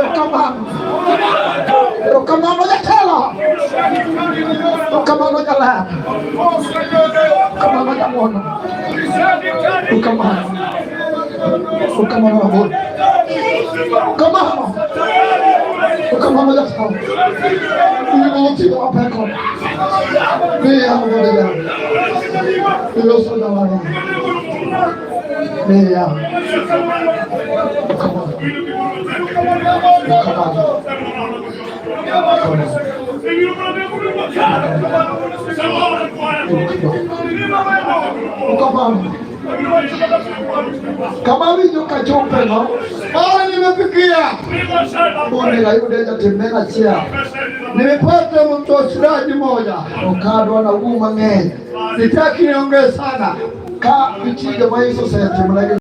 Erokamano. Erokamano jatelo. Erokamano jaler. Erokamano jang'wono. Erokamano. Erokamano mabor. Erokamano. Erokamano jatelo. In oting'o mapek. Miya mondo iloso dalana. Miya. Erokamano. Erokamano. Erokamano. Kama winjo kachope no, Pale nimefikia, onego ayude jatim achiel. Nimepata mtosiraji moja, Ok adwa nawuo mang'eny. Sitaki niongee sana. Ka nitie joma Yesu osetimone.